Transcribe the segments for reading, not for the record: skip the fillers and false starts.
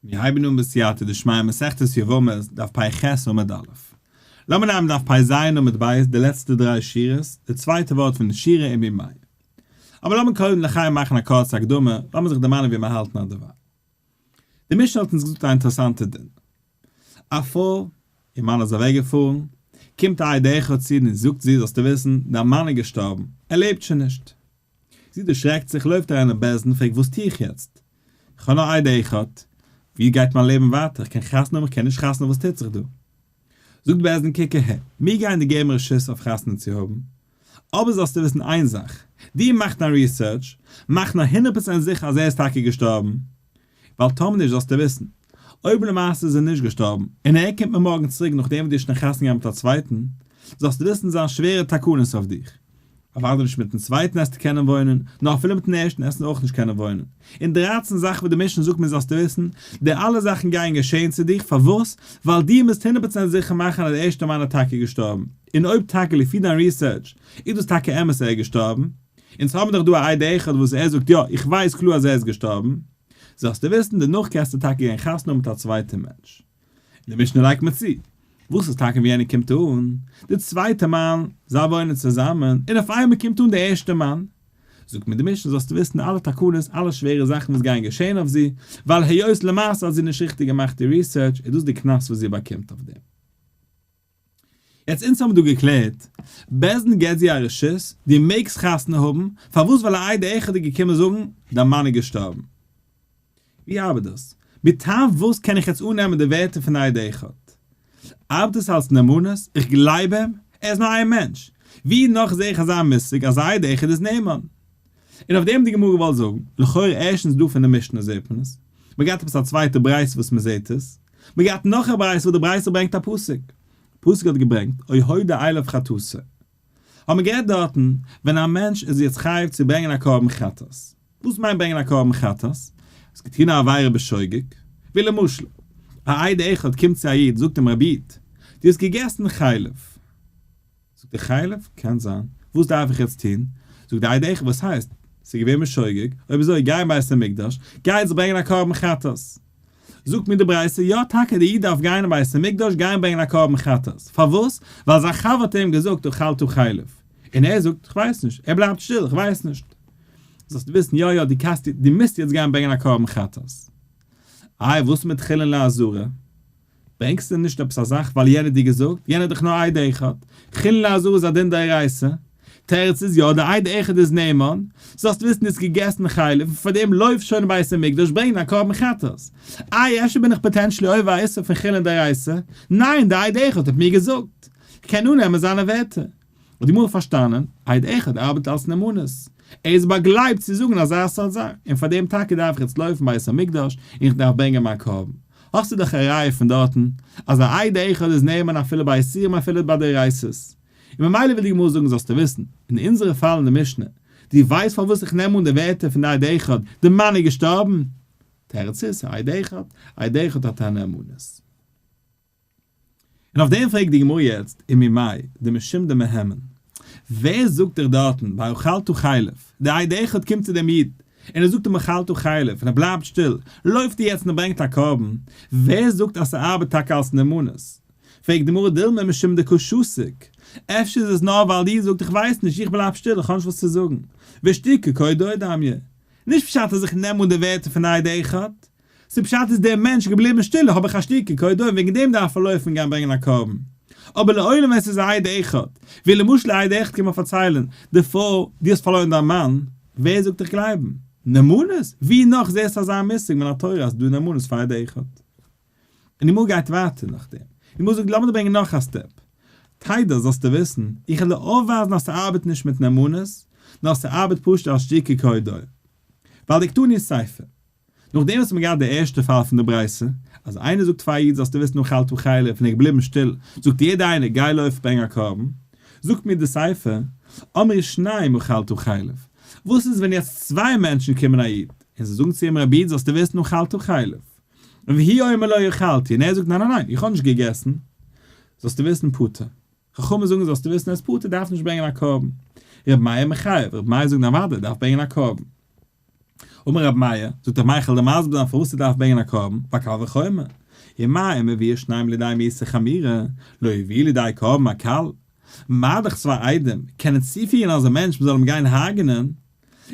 מיר הייבן אן בסייעתא דשמיא מסכת יבמות דף פ ח עמוד א'. לאמיר נעמען דף פ ז עמוד ב' די לעצטע דריי שורות, די צווייטע ווארט פון די שורה אין בימי. אבער לאמיר קודם לחיים מאכן א קורצע הקדמה, לאמיר זיך דערמאנען ווי מיר האלטן הדבר. די משנה האט אונז געזאגט א אינטערעסאנטע דין. א פרוי, איר מאן איז אוועקגעפארן, קומט א עד אחד צו איר און זאגט זי, זאלסטו וויסן, דיין מאן איז געשטארבן, ער לעבט שוין נישט. זי דערשרעקט זיך, לויפט אריין אין בית דין, פרעגט וואס טו איך יעצט? איך האב נאר עד אחד, ווי גייט מיין לעבן ווייטער? איך קען חתונה האבן, איך קען נישט חתונה האבן, וואס טוט זיך דא? זאגט בית דין קוק אהער, מיר גייען דיר געבן רשות אויף חתונה צו האבן, אבער זאלסטו וויסן איין זאך, דו מאך דיין research, מאך נאר 100% זיכער אז ער איז טאקע געשטארבן, ווייל טאמער נישט זאלסטו וויסן, אויב למעשה איז ער נישט געשטארבן, און ער קומט מיר מארגן צוריק נאכדעם וואס דו האסט שוין חתונה געהאט מיט א צווייטן, זאלסטו וויסן זיין שווערע תקנות אויף דיך. אוודאי נישט מיטן צווייטן עסטו קענען וואוינען, נאר אפילו מיטן ערשטן עסטו אויך נישט קענען וואוינען. און 13 זאכן וואס די משנה זאגט מיר זאלסטו וויסן, די אלע זאכן גייען געשען צו דיך, פארוואס? ווייל דו מוזט 100% זיכער מאכן אז דער ערשטער מאן איז טאקע געשטארבן. און אויב טאקע לפי דיין research איז דאס טאקע אמת ער איז געשטארבן, אונז האבן דאך דא א עד אחד וואס ער זאגט יא איך ווייס קלאר אז ער איז געשטארבן, זאלסטו וויסן דערנאך קענסטו טאקע גיין חתונה האבן מיט א צווייטע מענטש. און די משנה לייגט מיר צו, וואס איז טאקע ווי יענער קומט אן, די צווייטע מאן, זיי וואוינען צוזאמען, און אויף איינמאל קומט אן די ערשטע מאן, זאגט מיר די משנה זאלסטו וויסן אלע תקנות אלע שווערע זאכן וואס גייען געשען אויף זי, ווייל היות למעשה האט זי נישט ריכטיג געמאכט די research איז דאס די קנס וואס זי באקומט אויף דעם. יעצט אונז האבן דא געקלערט, בית דין געט זי א רשות, דו מעגסט חתונה האבן, פארוואס ווייל א עד אחד איז געקומען זאגן, דיין מאן איז געשטארבן. ווי ארבעט דאס? מטעם וואס קען איך יעצט אננעמען די ווערטער פון עד אחד? ארבעט עס אלס נאמנות? איך גלייב אים? ער איז נאר איין מענטש. ווי נאך זעה איך אזא מושג אז א עד אחד איז נאמן? און אויף דעם האט די גמרא געוואלט זאגן, לכאורה ערשטנס דא פון די משנה זעט מען עס, מען געהאט עפעס א צווייטע ברייתא וואס מען זעט עס, מען געהאט נאך א ברייתא וואס די ברייתא ברענגט א פסוק, פסוק האט געברענגט או הודה אליו חטאתו, האט מען גערעדט דארטן ווען א מענטש איז יעצט חייב צו ברענגען א קרבן חטאת, וואס מיינט ברענגען א קרבן חטאת? האסט געטון א עבירה בשוגג, ווי למשל, א עד אחד קומט צו א איד זאגט אים רבי איד, דו האסט געגעסן חלב, זאגט ער חלב? קען זיין. וואס דארף איך יעצט טון? זאגט די עד אחד וואס הייסט? ס'איז געווען בשוגג, אויב אזוי גיי אין בית המקדש, גיי יעצט ברענגען א קרבן חטאת. זאגט מיר די ברייתא, יא טאקע די איד דארף גיין אין בית המקדש גיין ברענגען א קרבן חטאת. פארוואס? ווייל זיין חבר האט איהם געזאגט אכלת חלב. און ער זאגט כ'ווייס נישט, ער בלייבט שטיל, כ'ווייס נישט. זאלסטו וויסן, יא יא דו קאסט, דו מוזט יעצט גיין ברענגען א קרבן חטאת. איי וואס מיט חולין לעזרה? ברענגסטו נישט עפעס א זאך ווייל יענער האט דיר געזאגט, יענער איז דאך נאר עד אחד, חולין לעזרה איז א דין דאורייתא, תירוץ איז יא, דער עד אחד איז נאמן, זאלסט וויסן דו האסט געגעסן חלב און פארדעם לויף שוין אין בית המקדש ברענגען א קרבן חטאת. איי אפשר בין איך potentially עובר א איסור פון חולין דאורייתא? ניין, דער עד אחד האט מיר געזאגט, כ'קען אננעמען זיינע ווערטער. האט די גמרא פארשטאנען, עד אחד ארבעט אלס נאמנות, ער איז באגלייבט צו זאגן אזא סארט זאך, און פאר דעם טאקע דארף איך יעצט לויפן בית המקדש און איך דארף ברענגען מיין קרבן. האסטו דאך א ראיה פון דארטן אז א עד אחד איז נאמן אפילו ביי איסורים אפילו ביי דאורייתא'ס. און ממילא וויל די גמרא זאגן זאלסטו וויסן, אין אונזערע פאל אין די משנה, דו ווייסט פארוואס איך נעם אן די ווערטער פון די עד אחד, די מאן איז געשטארבן? תירוץ איז, עד אחד, עד אחד האט א נאמנות. און אויף דעם פרעגט די גמרא יעצט, וממאי דמשום דמהימן, ווער זאגט דיך דארטן ביי אכלת חלב, די עד אחד קומט צו דעם איד און ער זאגט אים אכלת חלב און ער בלייבט שטיל, לויפט ער יעצט און ער ברענגט א קרבן, ווער זאגט אז ס'ארבעט טאקע אלס נאמנות? פרעגט די גמרא דילמא משום דקא שתיק, אפשר איז עס נאר ווייל די איד זאגט איך ווייס נישט איך בלייב שטיל איך האב נישט וואס צו זאגן, ושתיקה כהודאה דמיא, נישט פשט אז איך נעם אן די ווערטער פון עד אחד, ס'פשט איז דער מענטש געבליבן שטיל האב איך א שתיקה כהודאה וועגן דעם דארף ער לויפן גיין ברענגען א קרבן. אבער לעולם ווען ס'איז א עד אחד, ווי למשל א עד אחד קען מען פארציילען די פרוי דו האסט פארלוירן דיין מאן, ווער זאגט דיך גלייבן? נאמנות? ווי נאך זעסטו אזא מושג מן התורה אז ס'דא נאמנות פאר עד אחד? און די גמרא גייט ווייטער נאכדעם, די גמרא זאגט לאמיר דיר ברענגען נאך א step, תדע זאלסטו וויסן, איך וועל דיר אויפווייזן אז ס'ארבעט נישט מיט נאמנות, נאר ס'ארבעט פשוט אלס שתיקה כהודאה. ווייל דקתני סיפא. נאכדעם וואס מ'האט געהאט די ערשטע פאל פון די ברייתא, אז איינער זאגט פאר א איד זאלסטו וויסן אכלת חלב און ער איז געבליבן שטיל, זאגט יעדער איינער גיי לויף ברענג א קרבן, זאגט מיר די סיפא, אמרו שניים אכלת חלב, וואס איז ווען יעצט צוויי מענטשן קומען א איד, און זיי זאגן צו אים רבי איד זאלסטו וויסן אכלת חלב, והוא אומר לא אכלתי, און ער זאגט ניין ניין ניין איך האב נישט געגעסן, זאלסטו וויסן פטור. חכמים זאגן זאלסטו וויסן ער איז פטור דארף נישט ברענגען א קרבן. רבי מאיר מחייב, רבי מאיר זאגט אוודאי דארף ברענגען א קרבן. אמר רבי מאיר, זאגט רבי מאיר כ'וועל דיר מסביר זיין פארוואס ס'דארף ברענגען א קרבן, ווייל קל וחומר, ומה אם הביאו שניהם לידי מיתה חמורה, לא יביאו לידי קרבן הקל, מה דאך צוויי עדים קענען צופירן אז א מענטש מ'זאל אים גיין הרג'נען,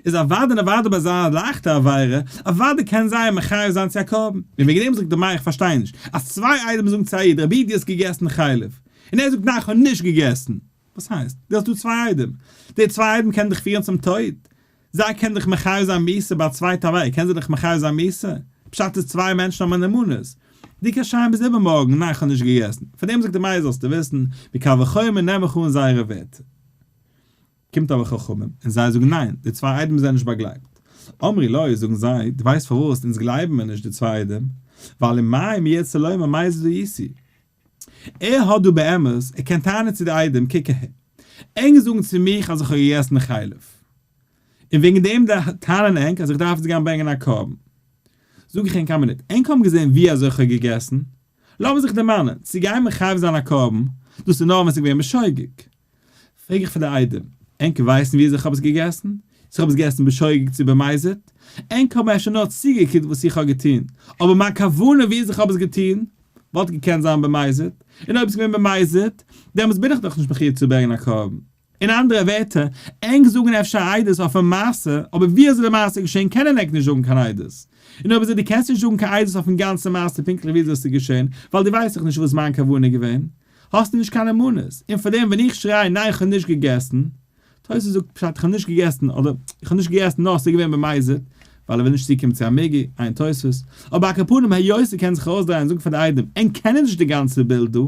איז אוודאי און אוודאי ביי אזא לייכטע עבירה, אוודאי קען זיי אים מחייב זיין צו א קרבן. און וועגן דעם זאגט רבי מאיר איך פארשטיי נישט, אז צוויי עדים זאגן צו א איד רבי דו האסט געגעסן חלב, און ער זאגט ניין איך האב נישט געגעסן, וואס הייסט? דו האסט דא צוויי עדים, די צוויי עדים קענען דיך פירן צום טויט, זיי קענען דיך מחייב זיין מיתה ביי א צווייטע עבירה קענען זיי דיך מחייב זיין מיתה? פשט איז צוויי מענטשן האבן א נאמנות, דו קענסט שרייען ביז איבערמארגן ניין איך האב נישט געגעסן, פאר דעם זאגט רבי מאיר זאלסטו וויסן, מקל וחומר נעם איך אן זייערע ווערטער. קומט אבער חכמים און זיי זאגן ניין, די צוויי עדים זענען נישט באגלייבט. אמרו לו, זאגן זיי, דו ווייסט פארוואס אונז גלייבן מיר נישט די צוויי עדים? ווייל ומה אם ירצה לומר מזיד הייתי. ער האט דא באמת, ער קען טענה'ן צו די עדים, קוק אהער, ענק זאגן צו מיך אז איך האב געגעסן חלב, און וועגן דעם טענה'ן ענק אז איך דארף יעצט גיין ברענגען א קרבן. זאג איך ענק א מינוט, ענק האבן געזען ווי אזוי איך האב געגעסן? לאמיר זיך דערמאנען, צו גיין מחייב זיין א קרבן, דאס איז נאר ווען ס'איז געווען בשוגג. פרעג איך פאר די עדים, ענק ווייסן ווי אזוי כ'האב עס געגעסן? צו כ'האב עס געגעסן בשוגג צו במזיד? ענק האבן אפשר נאר צוגעקוקט וואס איך האב געטון, אבער מיין כוונה ווי אזוי כ'האב עס געטון, וואלט געקענט זיין במזיד, און אויב עס איז געווען במזיד, דעמאלטס בין איך דאך נישט מחויב צו ברענגען א קרבן. אין אנדערע ווערטער, ענק זאגן אפשר עדות אויפן מעשה, אבער ווי אזוי די מעשה איז געשען קענען ענק נישט זאגן קיין עדות. און אויב אזוי דו קענסט נישט זאגן קיין עדות אויפן גאנצן מעשה פונקטליך ווי אזוי עס איז געשען, ווייל דו ווייסט דאך נישט וואס מיין כוונה איז געווען, האסטו נישט קיין נאמנות, און פאר דעם ווען איך שריי ניין איך האב נישט געגעסן, תוס' זאגט פשט איך האב נישט געגעסן אדער איך האב נישט געגעסן נאר ס'איז געווען במזיד, ווייל ער וויל נישט צוקומען צו א מיגו, עיין תוס', אבער על כל פנים היות ער קען זיך ארויסדרייען און זאגן פאר די עדים ענק קענען נישט די גאנצע בילד דא,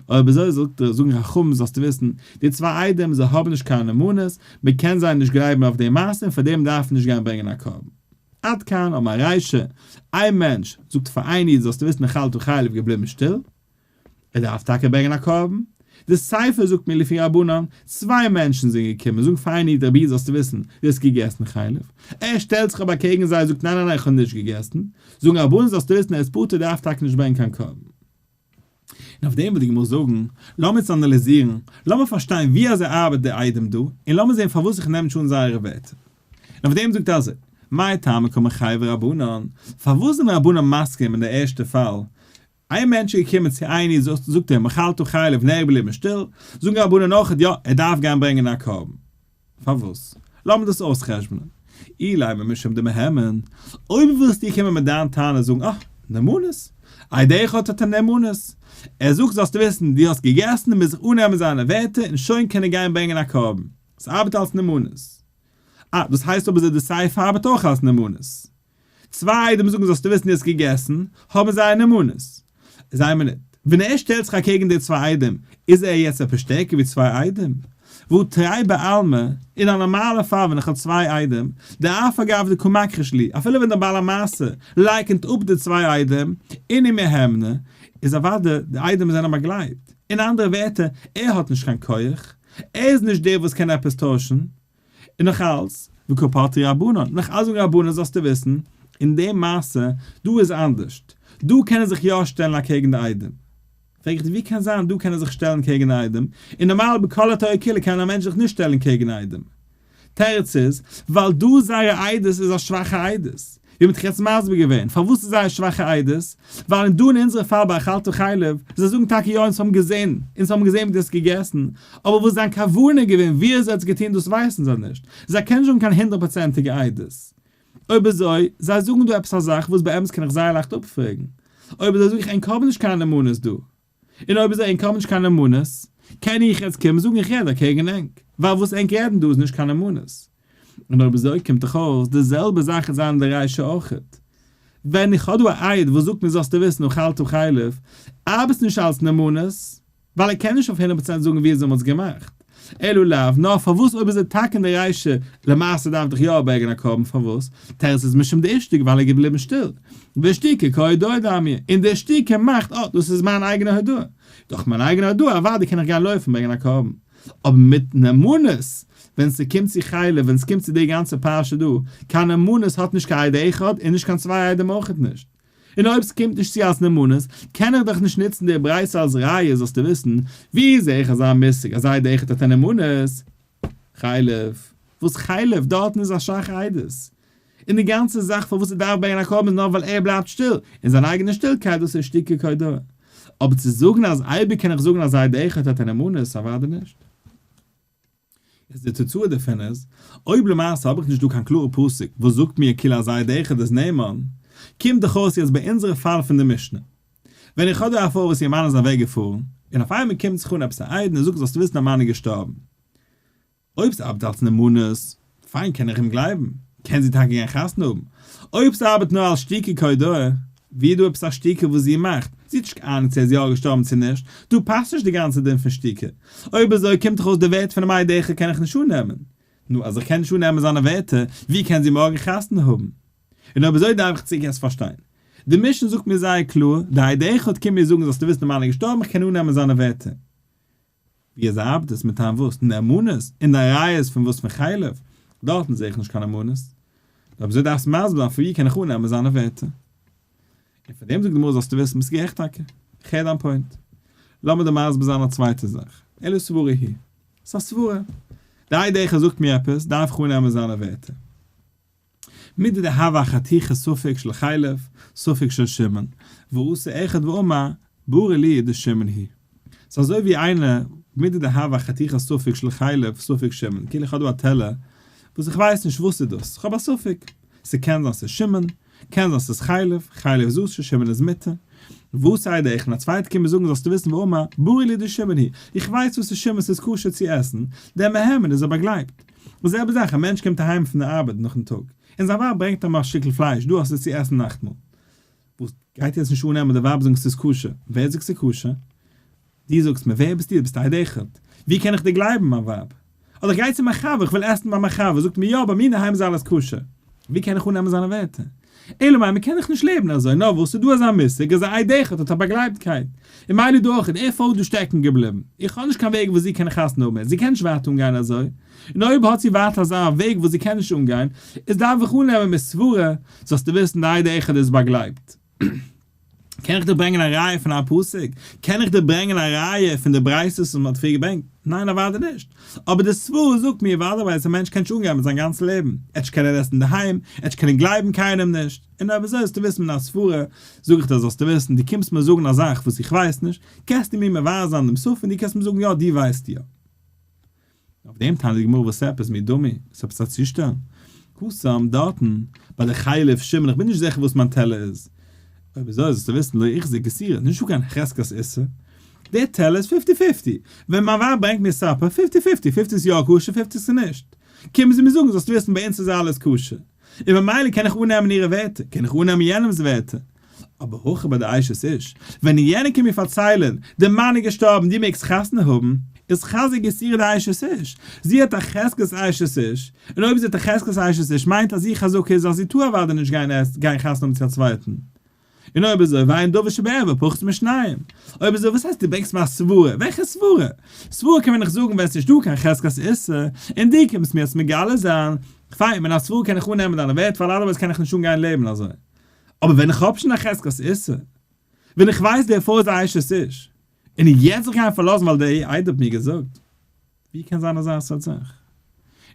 אויב אזוי זאגט ער, זאגן חכמים זאלסטו וויסן, די צוויי עדים זיי האבן נישט קיין נאמנות, מען קען זיי נישט גלייבן אויף די מעשה און פאר דעם דארף מען נישט גיין ברענגען א קרבן. עד כאן האבן א רישא, איין מענטש זאגט פאר איין איד זאלסטו וויסן אכלת חלב געבליבן שטיל, ער דארף טאקע ברענגען א קרבן. די סיפא זאגט מיר לפי רבנן, צוויי מענטשן זענען געקומען זאגן פאר איין איד רבי זאלסטו וויסן, דו האסט געגעסן חלב. ער שטעלט זיך אבער אקעגן זיי זאגט ניין ניין ניין איך האב נישט געגעסן. זאגן רבנן זאלסטו וויסן ער איז פטור דארף טאקע נישט ברענגען קיין קרבן. און אויף דעם וויל די גמרא זאגן, לאמיר עס אנאליזירן, לאמיר פארשטיין ווי אזוי ארבעט די עדים דא, און לאמיר זען פארוואס איך נעם נישט אן זייערע ווערטער. און אויף דעם זאגט ער אזוי, מאי טעמא קא מחייבי רבנן, פארוואס זענען רבנן מסכים אין די ערשטע פאל, איין מענטש איז געקומען צו איין איד זאגט אים אכלת חלב און ער איז געבליבן שטיל, זאגן רבנן אויך יא ער דארף גיין ברענגען א קרבן. פארוואס? לאמיר דאס אויסחשבונען. אילימא משום דמהימן, אויב ווילסטו קומען מיט דיין טענה זאגן אה, נאמנות, עד אחד האט א נאמנות, ער זאגט זאלסטו וויסן דו האסט געגעסן און מוז זיך אננעמען זיינע ווערטער און שוין קען ער גיין ברענגען א קרבן. ס'ארבעט אלס נאמנות. אה, דאס הייסט אבער די סיפא ארבעט אויך אלס נאמנות. צוויי עדים זאגן זאלסטו וויסן דו האסט געגעסן, האבן זיי א נאמנות. זיי מיר ניט. ווען ער שטעלט זיך אקעגן די צוויי עדים, איז ער יעצט עפעס שטערקער ווי צוויי עדים? והא תרי בעלמא, אין א נארמאלע פאל ווען איך האב צוויי עדים, דאף על גב דקא מכחיש להו, אפילו ווען דער בעל המעשה לייקענט אפ די צוויי עדים, אינהו מהימני, איז אוודאי די עדים זענען באגלייבט. אין אנדערע ווערטער, ער האט נישט קיין כח, ער איז נישט דער וואס קען עפעס טוישן, און נאך אלץ, וקא פטרי רבנן, נאך אלץ זאגן רבנן זאלסטו וויסן, אין די מעשה דא איז אנדערשט, דא קען ער זיך יא שטעלן אקעגן די עדים. פרעג איך דיר ווי קען זיין דא קען ער זיך שטעלן קעגן די עדים, און נארמאל בכל התורה כולה קען א מענטש זיך נישט שטעלן קעגן עדים. תירוץ איז, ווייל דא זייער עדות איז א שוואכע עדות. ווי מ'האט יעצט מסביר געווען, פארוואס איז זייער שוואכע עדות, ווייל אין דא אין אונזערע פאל ביי אכלת חלב, זיי זאגן טאקע יא אונז האבן געזען, אונז האבן געזען ווי דו האסט געגעסן, אבער וואס זיין כוונה איז געווען ווי אזוי ער האט עס געטון דאס ווייסן זיי נישט, זיי קענען נישט זאגן קיין הונדערט פראצענטיגע עדות. אויב אזוי, זיי זאגן דא עפעס א זאך וואס באמת קען איך זייער לייכט אפפרעגן. אויב אזוי זאג איך ענק האבן נישט קיין נאמנות דא. און אויב אזוי ענק האבן נישט קיין נאמנות, קען איך יעצט קומען זאגן איך רעד אקעגן ענק, ווייל וואס ענק רעדן דא איז נישט קיין נאמנות. און אויב אזוי קומט דאך אויס די זעלבע זאך איז זיין די רישא אויכעט. ווען איך האב דא א עד וואס זאגט מיר זאלסטו וויסן אכלת חלב, ארבעט נישט אלס נאמנות, ווייל ער קען נישט אויף הונדערט פראצענט זאגן ווי אזוי מ'האט עס געמאכט. אלא לאו, נאר פארוואס אויב איז ער טאקע אין די רישא, למעשה דארף דאך יא ברענגען א קרבן פארוואס? תירוץ איז משום דאישתיק ווייל ער איז געבליבן שטיל. ושתיקה כהודאה דמיא, און די שתיקה מאכט אה דאס איז מיין אייגענע הודאה. דורך מיין אייגענע הודאה אוודאי קען איך גיין לויפן ברענגען א קרבן. אבער מיט נאמנות, ווען ס'קומט צו חלב, ווען ס'קומט צו די גאנצע פרשה דא, קיין נאמנות האט נישט קיין עד אחד און נישט קיין צוויי עדים אויכעט נישט. און אויב ס'קומט נישט צו אלס נאמנות, קען איך דאך נישט נוצן די ברייתא אלס ראיה זאלסטו וויסן, ווי זע איך אזא מושג אז עד אחד האט א נאמנות? חלב. וואס חלב? דארטן איז א שוואכע עדות. און די גאנצע זאך פארוואס ער דארף ברענגען א קרבן איז נאר ווייל ער בלייבט שטיל, און זיין אייגענע שטילקייט דאס איז שתיקה כהודאה. אבער צו זאגן אז אייביג קען איך זאגן אז עד אחד האט א נאמנות, אוודאי נישט. איז די תוצאה דערפון איז, אויב למעשה האב איך נישט דא קיין קלארע פסוק וואס זאגט מיר כאילו אז עד אחד איז נאמן, קומט דאך אויס יעצט ביי אונזערע פאל פון די משנה, ווען איך האב דא א פרוי וואס איר מאן איז אוועק געפארן, און אויף איינמאל קומט זיך אן עפעס א עד און זאגט זאלסטו וויסן דיין מאן איז געשטארבן. אויב ס'ארבעט אלס נאמנות, פיין קען איך אים גלייבן, קען זי טאקע גיין חתונה האבן. אויב ס'ארבעט נאר אלס שתיקה כהודאה, ווי איז דא עפעס א שתיקה וואס זי מאכט? זי האט נישט קיין אהנונג צו ער איז יא געשטארבן צו נישט, דא פאסט נישט די גאנצע דין פון שתיקה. אויב אזוי קומט דאך אויס די ווערטער פונעם עד אחד קען איך נישט אננעמען. נו, אז איך קען נישט אננעמען זיינע ווערטער, ווי קען זי מארגן חתונה האבן? און אויב אזוי דארף איך צוריק יעצט פארשטיין. די משנה זאגט מיר זייער קלאר, די עד אחד קומט מיר זאגן זאלסטו וויסן די מאן איז געשטארבן איך קען אננעמען זיינע ווערטער. ווי אזוי ארבעט עס מטעם וואס? נאמנות? און די ראיות פון וואס פון חלב? דארטן זעה איך נישט קיין נאמנות. אויב אזוי דארפסטו מסביר זיין פון ווי קען איך אננעמען זיינע ווערטער. און פון דעם זאגט די גמרא זאלסטו וויסן ביסט גערעכט טאקע. איך הער דיין point. לאמיר דיר מסביר זיין א צווייטע זאך. אלא סברה היא. ס'איז א סברה. די עד אחד זאגט מיר עפעס, דארף איך אננעמען זיינע ווערטער. מידי דהוה אחתיכה ספק של חלב ספק של שמן, ואתא אחד ואמר ברור לי דשמן הוא. ס'איז אזוי ווי איינער מידי דהוה אחתיכה ספק של חלב ספק שמן, כאילו איך האב דא א טעלער וואס איך ווייס נישט וואס איז דאס, איך האב א ספק, ס'קען זיין ס'איז שמן, קען זיין ס'איז חלב, חלב איז אסור שמן איז מותר, ואתא עד אחד און א צווייטער קומט מיר זאגן זאלסטו וויסן ואמר ברור לי דשמן הוא, איך ווייס וואס איז שמן ס'איז כשר צו עסן, דער מהימן איז א באגלייבט. די זעלבע זאך, א מענטש קומט אהיים פון די ארבעט נאכן טאג, און זיין ווייב ברענגט אים א שטיקל פלייש, דא האסטו צו עסן נאכטמאל. וואס גייט יעצט נישט אננעמען די ווייב זאגן ס'איז כשר? ווער זאגט ס'איז כשר? דו זאגסט מיר, ווער ביסטו? דו ביסט עד אחד. ווי קען איך דיר גלייבן, מיין ווייב? אדער איך גיי צו מיין חבר, איך וויל עסן ביי מיין חבר, זאגט מיר יא, ביי מיר אינדערהיים איז אלעס כשר. ווי קען איך אננעמען זיינע ווערטער? אלא מאי, מ'קען דאך נישט לעבן אזוי, נאר וואס, ס'איז דא אזא מושג אז א עד אחד האט א באגלייבטקייט. און מילא דא אויך, איז די פרוי דא שטעקן געבליבן. איך האב נישט קיין וועג וואס זי קען חתונה האבן מער, זי קען נישט ווייטער אנגיין אזוי. און אויב האט זי ווייטער אזא וועג וואס זי קען נישט אנגיין, איז דארף איך אננעמען מיט סברה, זאלסטו וויסן די עד אחד איז באגלייבט. קען איך דיר ברענגען א ראיה פון א פסוק? קען איך דיר ברענגען א ראיה פון די ברייתות וואס מען האט פריער געברענגט? ניין אוודאי נישט. אבער די סברה זאגט מיר אוודאי אז א מענטש קען נישט אנגיין מיט זיין גאנצע לעבן, ער וועט נישט קענען עסן אינדערהיים, ער וועט נישט קענען גלייבן קיינעם נישט. און אויב אזוי זאלסטו וויסן מן הסברה, זאג איך דיר זאלסטו וויסן, דו קומסט מיר זאגן א זאך וואס איך ווייס נישט, קענסטו מיר מבאר זיין דעם סוף און דו קענסט מיר זאגן יא דו ווייסט יא. אויף דעם טענה'ט די גמרא וואס עפעס מי דמי, איז עפעס א צושטעל? התם דארטן ביי די חלב שמן איך בין נישט זיכער וואס מיין טעלער איז, אויב אזוי זאלסטו וויסן לא איחזי איסורא, נישטא קיין חזקת איסור, דער טעלער איז fifty fifty, ווען מיין ווייב ברענגט מיר supper fifty fifty, fifty איז יא כשר fifty איז נישט, קומען זי מיר זאגן זאלסטו וויסן ביי אונז איז אלעס כשר, און ממילא קען איך אננעמען אירע ווערטער, קען איך אננעמען יענעמ'ס ווערטער. אבער הכא ביי די אשת איש, ווען יענער קומט מיר פארציילען, די מאן איז געשטארבן, דו מעגסט חתונה האבן, איז חזי איסורא דאשת איש, זי האט א חזקת אשת איש, און אויב זי האט א חזקת אשת איש מיינט אז איר חזקה איז אז זי טאר אוודאי נישט גיין גיין חתונה האבן צו א צווייטן. און אויב אזוי ואין דבר שבערווה פחות משניים. אויב אזוי וואס הייסט דו ברענגסט מיר א סברה? וועלכע סברה? סברה קען מען נאך זאגן ווען ס'נישט דא קיין חזקת איסור, און דו קומסט מיר יעצט מגלה זיין, פיין, מן הסברה קען איך אננעמען דיינע ווערטער ווייל otherwise קען איך נישט אנגיין לעבן אזוי. אבער ווען איך האב שוין א חזקת איסור, ווען איך ווייס די פרוי איז א אשת איש, און יעצט זיך גיין פארלאזן ווייל דער עד האט מיר געזאגט, ווי קען זיין אזא סארט זאך?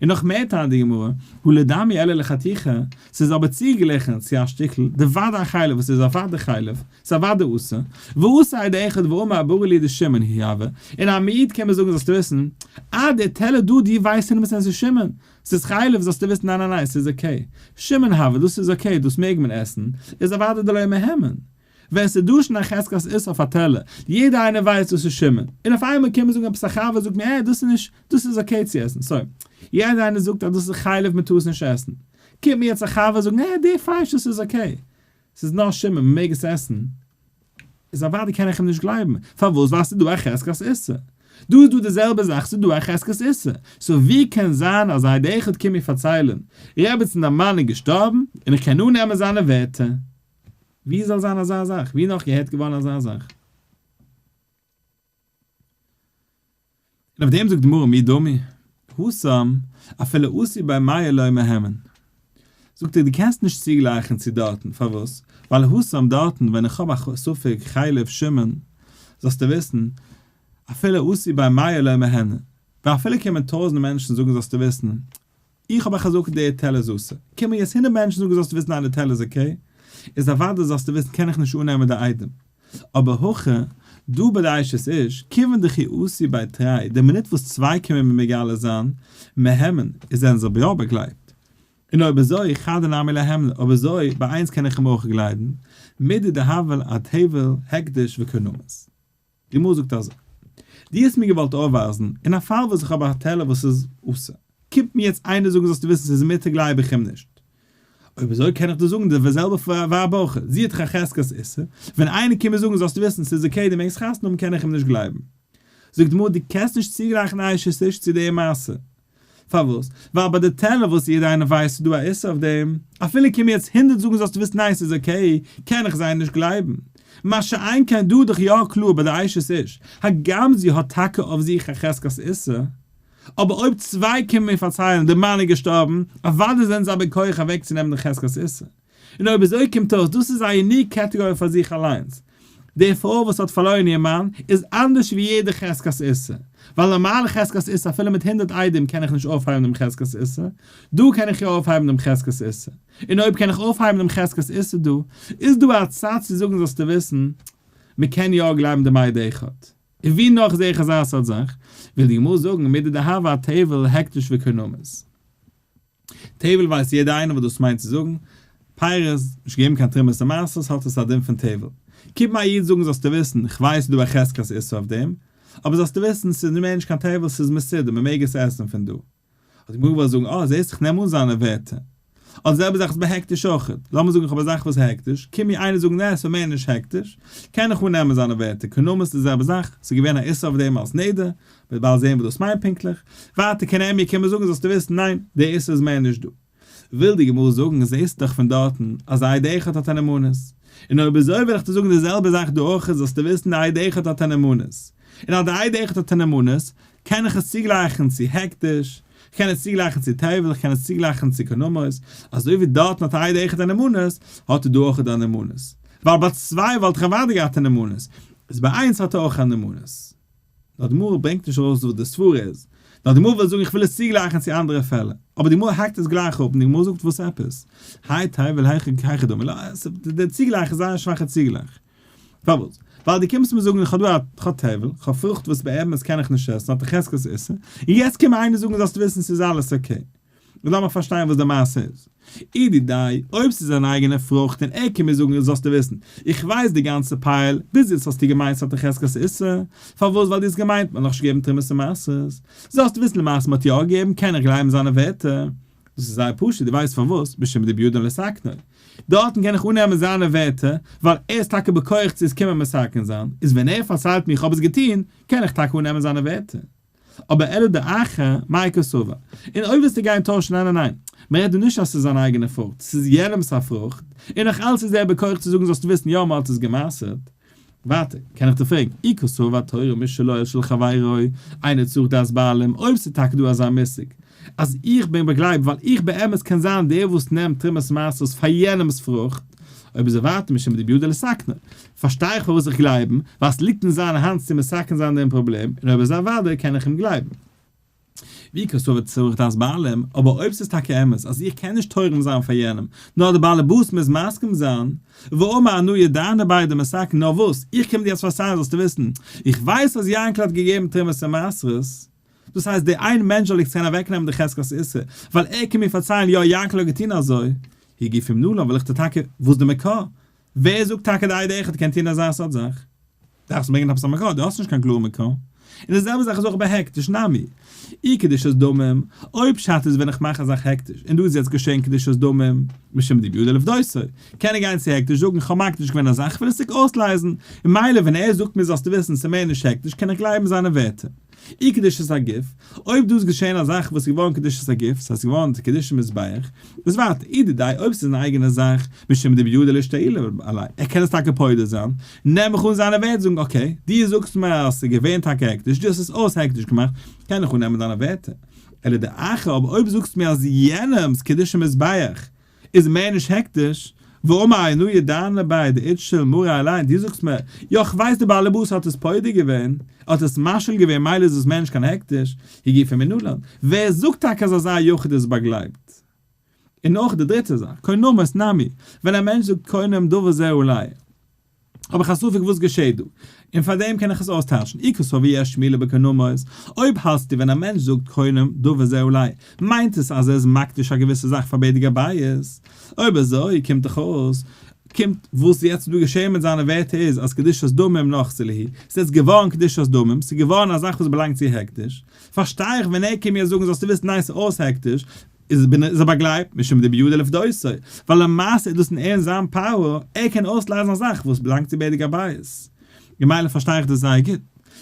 און נאך מער טענה'ט די גמרא, הא לא דמיא אלא לחתיכה, ס'איז אבער צוגעגליכן צו א שטיקל דודאי חלב וואס איז אוודאי חלב, ס'איז אוודאי אסור, ואתא עד אחד ואמר ברור לי דשמן הוא הוה, און א מעיד קען מען זאגן זאלסטו וויסן, אה דער טעלער דא דו ווייסט פון וואס עס איז שמן, ס'איז חלב זאלסטו וויסן ניין ניין ניין ס'איז okay, שמן הוה דאס איז okay דאס מעג מען עסן, איז אוודאי דלא מהימן. ווען ס'איז דא שוין א חזקת איסור אויף א טעלער, יעדער איינער ווייסט דאס איז שמן, און אויף איינמאל קומט מען זאגן עפעס א חבר זאגט מיר אה דאס איז נישט, דאס איז okay צו עסן, סוי, יעדער איינער זאגט אז דאס איז חלב מען טאר עס נישט עסן, קומט מיר יעצט א חבר זאגן אה די פלייש דאס איז okay, ס'איז נאר שמן מען מעג עס עסן, איז אוודאי קען איך אים נישט גלייבן, פארוואס ווייל ס'איז דא א חזקת איסור, דא איז דא די זעלבע זאך ס'איז דא א חזקת איסור, so ווי קען זיין אז עד אחד קומט מיר פארציילן, רעבעצן דיין מאן איז געשטארבן, און איך קען אננעמען זיינע ווערטער? ווי זאל זיין אזא זאך? ווי נאך געהערט געווארן אזא זאך? און אויף דעם זאגט די גמרא מי דמי התם אפילו אתו בי מאה לא מהימן. זאגט ער דו קענסט נישט צוגלייכן צו דארטן, פארוואס? ווייל התם דארטן ווען איך האב א ספק חלב שמן, זאלסטו וויסן, אפילו אתו בי מאה לא מהימן, ווען אפילו קומען טויזנט מענטשן זאגן זאלסטו וויסן. איך האב א חזקה דער טעלער איז אסור, קומען יעצט הונדערט מענטשן זאגן זאלסטו וויסן ניין די טעלער איז okay, איז אוודאי זאלסטו וויסן קען איך נישט אננעמען די עדים. אבער הכא דא ביי די אשת איש, כיוון דכי אתו בי תרי, די מינוט וואס צוויי קומען מיר מגלה זיין, מהימן, איז זענען זיי יא באגלייבט. און אויב אזוי, חדא נמי להימנא, אויב אזוי, ביי איינס קען איך אים אויך גלייבן, מידי דהוה אטבל, הקדש וקונמות. די גמרא זאגט אזוי, דו האסט מיר געוואלט אויפווייזן, אין א פאל וואס איך האב א טעלער וואס איז אסור, קומט מיר יעצט איינער זאגן זאלסטו וויסן ס'איז מותר גלייב איך אים נישט. אויב אזוי קען איך דיר זאגן די זעלבע ווייב אויך, זי האט דאך א חזקת איסור, ווען איינער קומט מיר זאגן זאלסטו וויסן ס'איז okay דו מעגסט חתונה האבן קען איך אים נישט גלייבן. זאגט די גמרא דו קענסט נישט צוגלייכן אשת איש צו די מעשה. פארוואס? ווייל ביי די טעלער וואס יעדער איינער ווייסט איז דא א איסור אויף דעם, אפילו קומען יעצט הונדערט זאגן זאלסטו וויסן ניין ס'איז okay, קען איך זיי נישט גלייבן. מה שאין כן דא איז דאך יא קלאר ביי די אשת איש, הגם זי האט טאקע אויף זיך א חזקת איסור, אבער אויב צוויי קומען מיר פארציילן די מאן איז געשטארבן, אוודאי זענען זיי בכח אוועקצונעמען די חזקת איסור. און אויב אזוי קומט אויס דאס איז א unique קעטעגאריע פאר זיך אליינס. די פרוי וואס האט פארלוירן איר מאן איז אנדערש ווי יעדע חזקת איסור, ווייל נארמאלע חזקת איסור אפילו מיט הונדערט עדים קען איך נישט אויפהייבן דעם חזקת איסור, דא קען איך יא אויפהייבן דעם חזקת איסור. און אויב קען איך אויפהייבן דעם חזקת איסור דא, איז דא א צד צו זאגן זאלסטו וויסן, מען קען יא גלייבן דעם עד אחד. און ווי נאך זעה איך אזא סארט זאך? וויל די גמרא זאגן מידי דהוה אטבל הקדש וקונמות. טבל ווייסט יעדער איינער וואס דאס מיינט צו זאגן, פירות, נישט געגעבן קיין תרומות און מעשרות האט עס א דין פון טבל. קומט מיר א איד זאגן זאלסטו וויסן, כ'ווייס ס'איז דא א חזקת איסור אויף דעם, אבער זאלסטו וויסן ס'איז מער נישט קיין טבל ס'איז מסודר מ'מעג עס עסן פון דא. האט די גמרא געוואלט זאגן, אה זעסט איך נעם אן זיינע ווערטער. אט די זעלבע זאך איז ביי הקדש אויכעט. לאמיר זאגן איך האב א זאך וואס איז הקדש, קומט מיר איינער זאגן נע ס'איז מער נישט הקדש, קען איך אננעמען זיינע ווערטער, קונמות איז די זעלבע זאך, ס'איז געווען א איסור אויף דעם אלס נדר, מ'וועט באלד זען וואס דאס מיינט פונקטליך. ווייטער קען ער מיר קומען זאגן זאלסטו וויסן ניין, דער איסור איז מער נישט דא. וויל די גמרא זאגן, זעסט דאך פון דארטן אז עד אחד האט א נאמנות. און אויב אזוי וועל איך דיר זאגן די זעלבע זאך דא אויך זאלסטו וויסן די עד אחד האט א נאמנות. און אז די עד אחד האט א נאמנות, קען איך עס צוגלייכן צו הקדש, איך קען עס צוגלייכן צו טבל, איך קען עס צוגלייכן צו קונמות, אזוי ווי דארטן האט עד אחד א נאמנות, האט ער דא אויך א נאמנות. ווייל ביי צוויי וואלט איך אוודאי געהאט א נאמנות, איז ביי איינס האט ער אויך א נאמנות. נאר די גמרא ברענגט נישט ארויס וואס די סברה איז, נאר די גמרא וויל זאגן איך וויל עס צוגלייכן צו אנדערע פעלער, אבער די גמרא האקט עס גלייך אפ און די גמרא זאגט וואס עפעס, האי טבל היכי דמי, די צוגלייך איז זייער א שוואכע צוגלייך. פארוואס? ווייל דו קומסט מיר זאגן איך האב דא א כ'האב טבל, כ'האב פרוכט וואס באמת קען איך נישט עסן, האט א חזקת איסור, און יעצט קומט מיר איינער זאגן זאלסט וויסן ס'איז אלעס okay. און לאמיר פארשטיין וואס די מעשה איז. אי דידיה, אויב ס'איז זיין אייגענע פרוכט און ער קומט מיר זאגן זאלסטו וויסן, איך ווייס די גאנצע פייל, ביז יעצט האסטו געמיינט ס'האט א חזקת איסור, פארוואס ווייל דו האסט געמיינט מ'האט נאכנישט געגעבן תרומות און מעשרות. זאלסטו וויסן למעשה מ'האט יא געגעבן קען איך גלייבן זיינע ווערטער. דאס איז זייער פשוט, דו ווייסט פארוואס, משום דבידו לתקנו. דארטן קען איך אננעמען זיינע ווערטער, ווייל ער איז טאקע בכח צו עס קומען מתקן זיין, איז ווען ער פארציילט מיר איך האב עס געטון, קען איך טאקע אננעמען זיינע ווערטער. אבער אלא דאחר, מאי קסבר? און אויב ווילסטו גיין טוישן ניין ניין ניין, מען רעדט דא נישט אז ס'איז זיין אייגענע פרוכט, ס'איז יענעמ'ס א פרוכט, און נאך אלץ איז ער בכח צו זאגן זאלסטו וויסן יא מען האט עס גע'מעשר'ט. ווייטער, קען איך דיר פרעגן, אי קסבר תורם משלו על של חברו, אינו צריך דעת בעלים, אויב ס'איז טאקע דא אזא מושג, אז איך בין באגלייבט ווייל איך באמת קען זיין דער וואס נעמט תרומת מעשרות פאר יענעמ'ס פרוכט, אויב איז ער ווייטער משום דבידו לתקנו, פארשטיי איך פארוואס איך גלייב אים, ווייל ס'ליגט אין זיין האנט צו מתקן זיין דעם פראבלעם, און אויב איז אוודאי קען איך אים גלייבן. ואי קסבר צריך דעת בעלים, אבער אויב ס'איז טאקע אמת אז איך קען נישט תורם זיין פאר יענעם, נאר דער בעל הבית מוז מסכים זיין, ואמר אנא ידענא ביה דמתקן, נאר וואס, איך קום דיר יעצט פארציילן זאלסטו וויסן, איך ווייס אז יענקל האט געגעבן תרומות און מעשרות, דאס הייסט דער איין מענטש זאל איך קענען אוועקנעמען די חזקת איסור, ווייל ער קומט מיר פארציילן יא יענקל האט געטון אזוי, היא גופא מנלן וויל איך דיר טאקע, וואס די מקור? ווער זאגט טאקע די עד אחד קען טון אזא סארט זאך? דארפסט ברענגען עפעס א מקור, דו האסט נישט קיין קלארע מקור. און די זעלבע זאך איז אויך ביי הקדש נמי. אי קדושת דמים, אויב פשט איז ווען איך מאך א זאך הקדש, און דא איז יעצט געשען קדושת דמים, משום דבידו לפדותו, קען ער גיין צו הקדש זאגן כ'האב מקדיש געווען א זאך כ'וויל עס צוריק אויסלייזן, און מילא ווען ער זאגט מיר זאלסטו וויסן ס'מער נישט הקדש קען איך גלייבן זיינע ווערטער. אי קדושת הגוף, אויב דא איז געשען א זאך וואס איז געווארן קדושת הגוף, ס'הייסט געווארן צו קדושת מזבח, איז ווייטער, אי דידיה אויב ס'איז אן אייגענע זאך, משום דבידו לאשתעולי עליה, ער קען עס טאקע פודה זיין, נעם איך אן זיינע ווערטער זאגן okay, דו זאגסט מיר אז ס'איז געווען טאקע הקדש, דו האסט עס אויס הקדש געמאכט, קען איך אננעמען דיינע ווערטער. אלא דאחר, אבער אויב זאגסט מיר אז יענעמ'ס קדושת מזבח איז מער נישט הקדש? ואמר אנא ידענא ביה דאיתשיל מריה עליה, דו זאגסט מיר, יא כ'ווייס די בעלעבאס האט עס פודה געווען, האט עס משאיל געווען מילא איז עס מער נישט קיין הקדש, היא גופא מנלן, ווער זאגט טאקע אז אזא יחיד איז באגלייבט? און אויך די דריטע זאך, קונמות נמי, ווען א מענטש זאגט קונם דבר זה עלי, האב איך א ספק וואס געשעט דא, און פאר דעם קען איך עס אויסטייטשן, אי קסבר יש מילה בקונמות, אויב האלטסטו ווען א מענטש זאגט קונם דבר זה עלי, מיינט עס אז ער איז מקדיש א געוויסע זאך פאר בדק הבית, אויב אזוי קומט דאך אויס, קומט וואס יעצט איז דא געשען מיט זיינע ווערטער איז אז קדושת דמים נחתה להו, ס'איז יעצט געווארן קדושת דמים, ס'איז געווארן א זאך וואס באלאנגט צו הקדש, פארשטיי איך ווען ער קומט מיר זאגן זאלסטו וויסן ניין ס'איז אויס הקדש, איז בין איז ער באגלייבט משום דבידו לפדותו, ווייל למעשה איז דאס אין אין זיין power, ער קען אויסלייזן א זאך וואס באלאנגט צו בדק הבית. ממילא פארשטיי איך דאס זייער גוט.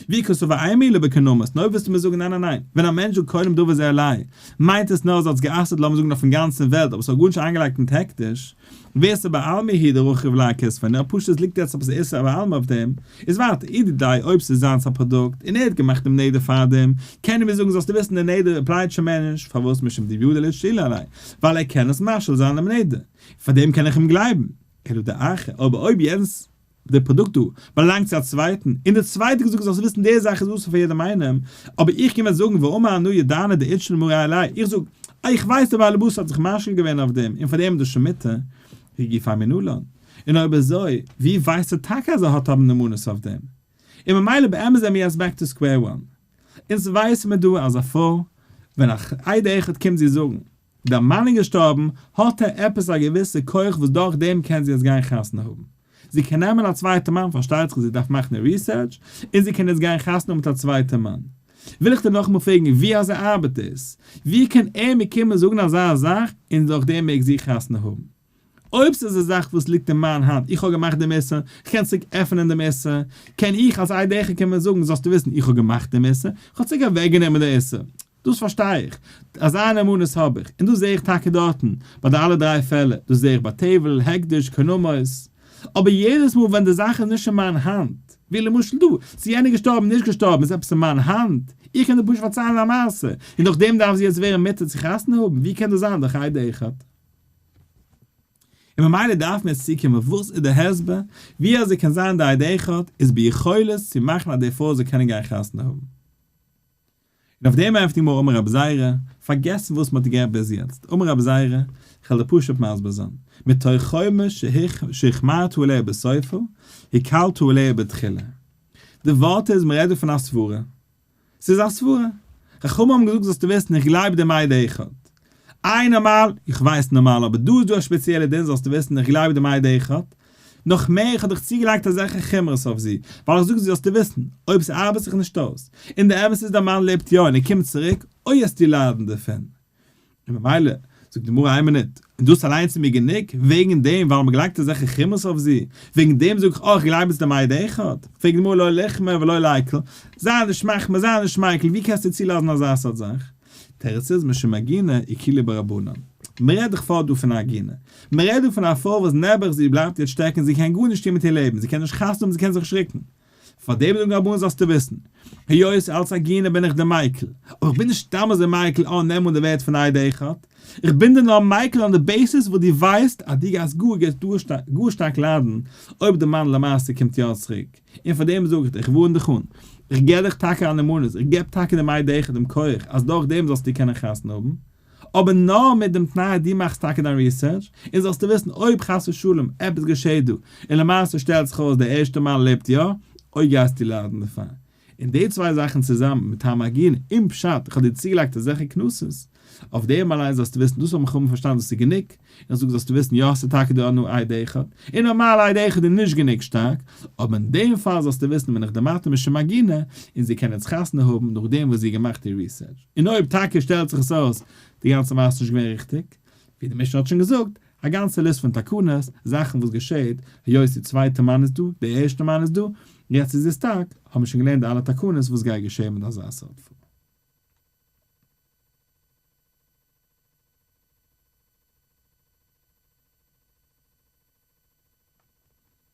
ואי קסבר אין מילה בקונמות, נאר אויב ווילסטו מיר זאגן ניין ניין ניין, ווען א מענטש זאגט קונם דבר זה עלי, מיינט עס נאר אז ער האט עס גע'אסר'ט לאמיר זאגן אויפן גאנצן וועלט אבער עס האט גארנישט איינגעלייגט מיט הקדש, ואיסור בעלמא הוא דרכיב ליה אכתפא, נאר פשוט עס ליגט יעצט עפעס איסור בעלמא אויף דעם, איז ווייטער, אי דידיה אויב ס'איז זיינס א פראדוקט, און ער האט געמאכט דעם נדר פארדעם, קען ער מיר זאגן זאלסטו וויסן דער נדר apply ט שוין מער נישט, פארוואס משום דבידו לאישתולי עליה, ווייל ער קען עס משאיל זיין דעם נדר, פארדעם קען איך אים גלייבן. אלא דאחר, אבער אויב יענס, דער פראדוקט דא, באלאנגט צו א צווייטן, און דער צווייטער האט געזאגט זאלסט וויסן די זאך איז אסור פאר יעדעם איינעם, אבער איך קום יעצט זאגן ואמר אנא ידענא דאיתשיל מריה עליה, איך זאג, איך ווייס דער בעל הבית האט זיך משאיל געווען אויף דעם, און פארדעם איז דאס שוין מותר, היא גופא מנלן. און אויב אזוי, ווי ווייסט ער טאקע אז ער האט א נאמנות אויף דעם? און ממילא באמת זעמיר יעצט back to square one. אונז ווייסן מיר דא אז א פרוי, ווען א עד אחד קומט זי זאגן, דער מאן איז געשטארבן, האט ער עפעס א געוויסע כח וואס דורך דעם קען זי יעצט גיין חתונה האבן. זי קען נעמען א צווייטע מאן, פארשטייט זיך זי דארף מאכן research, און זי קען יעצט גיין חתונה האבן מיט א צווייטע מאן. וויל איך דיר נאכאמאל פרעגן ווי אזוי ארבעט דאס? ווי קען ער מיר קומען זאגן אזא זאך און דורך דעם מעג זי חתונה האבן? אויב ס'איז א זאך וואס ליגט אין מיין האנט, איך האב געמאכט דעם איסור, איך קען צוריק עפענען דעם איסור, קען איך אלס עד אחד קומען זאגן זאלסטו וויסן איך האב געמאכט דעם איסור, איך האב צוריק אוועקגענומען די איסור. דאס פארשטיי איך, אזא נאמנות האב איך, און דאס זע איך טאקע דארטן, ביי די אלע דריי פעלער, דאס זע איך ביי טבל, הקדש, קונמות. אבער יעדעס מאל ווען די זאך איז נישט אין מיין האנט, ווי למשל דא, צו יענער געשטארבן נישט געשטארבן איז עפעס אין מיין האנט, איך קען דיר פשוט פארציילן א מעשה, און נאכדעם דארף זי יעצט ווערן מותר צו חתונה האבן, ווי קען דאס זיין דורך עד אחד? און ממילא דארף מען יעצט צוקומען וואס איז די הסבר ווי אזוי קען זיין די עד אחד איז ביכולת צו מאכן אז די פרוי זאל קענען גיין חתונה האבן. און אויף דעם ענטפערט די גמרא אמר רבי זירא, פארגעסן וואס מען האט גערעדט ביז יעצט, אמר רבי זירא, איך וועל דיר פשוט מסביר זיין, מתוך חומר שהחמרת עליה בסופה, הקלת עליה בתחילה. די ווארט איז מען רעדט דא פון א סברה. ס'איז א סברה. חכמים האבן געזאגט זאלסטו וויסן איך גלייב דעם עד אחד. איי נארמאל? איך ווייס נארמאל אבער דא איז דא א שפעציעלע דין זאלסטו וויסן איך גלייב דעם עד אחד. נאך מער איך האב דיך צוגעלייגט אזעלכע חומרות אויף זי ווייל איך זאג זי זאלסטו וויסן אויב ס'ארבעט זיך נישט אויס און די אמת איז דיין מאן לעבט יא און ער קומט צוריק אוי העסטו ליידן דערפון. און ממילא, זאגט די גמרא איין מינוט, און דאס אליינס איז מיר גענוג, וועגן דעם ווייל מ'האט געלייגט אזעלכע חומרות אויף זי, וועגן דעם זאג איך אויך גלייב עס דעם עד אחד, פרעגט די גמרא לא ליחמיר ולא ליקל, זיי נישט מחמיר זיי נישט מיקל, ווי קענסטו צולאזן אזא סארט זאך? תירוץ איז משום עגונה אקילו בה רבנן. מ'רעדט דאך פארט דא פון א עגונה. מ'רעדט דא פון א פרוי וואס נעבעך זי בלייבט יעצט שטעקן זי קען גארנישט טון מיט איר לעבן, זי קען נישט חתונה האבן זי קען זיך נישט רוקן. פאר דעם זאגן רבנן זאלסטו וויסן, היות אלס עגונה בין איך דיר מיקל, אבער איך בין נישט סתם אזוי מיקל אה נעם אן די ווערט פון עד אחד, איך בין דיר נאר מיקל on די basis וואס דו ווייסט אז דו גייסט גאר גאר שטארק ליידן אויב די מאן למעשה קומט יא צוריק, און פאר דעם זאג איך דיר, איך ווארן דיך אן, איך געב דיך טאקע א נאמנות, איך געב טאקע דעם עד אחד דעם כח אז דורך דעם זאלסטו קענען חתונה האבן, אבער נאר מיט דעם תנאי אז דו מאכסט טאקע דיין research, און זאלסטו וויסן אויב חס ושלום עפעס געשעט דא, און למעשה שטעלט זיך אויס דער ערשטער מאן לעבט יא, אוי גייסטו ליידן דערפאר. און די צוויי זאכן צוזאמען מיט טעם עגונה און פשט, איך האב דיר צוגעלייגט אזעלכע קנסות, אויף דעם אליין זאלסטו וויסן, דאס האבן חכמים פארשטאנען דאס איז גענוג, און איך זאג זאלסטו וויסן יא ס'איז טאקע דא אן עד אחד, און נארמאל עד אחד איז נישט גענוג שטארק, אבער אין דעם פאל זאלסטו וויסן בין איך די מתיר משום עגונה, און זי קען יעצט חתונה האבן נאכדעם וואס זי האט געמאכט איר research. און אויב טאקע שטעלט זיך עס אויס די גאנצע מעשה איז נישט געווען ריכטיג, ווי די משנה האט שוין געזאגט, א גאנצע ליסט פון תקנות, זאכן וואס געשעט, היות די צווייטע מאן איז דא, די ערשטע מאן איז דא, יעצט איז זי stuck, האבן מיר שוין געלערנט די אלע תקנות וואס גייט געשען מיט אזא סארט פאל.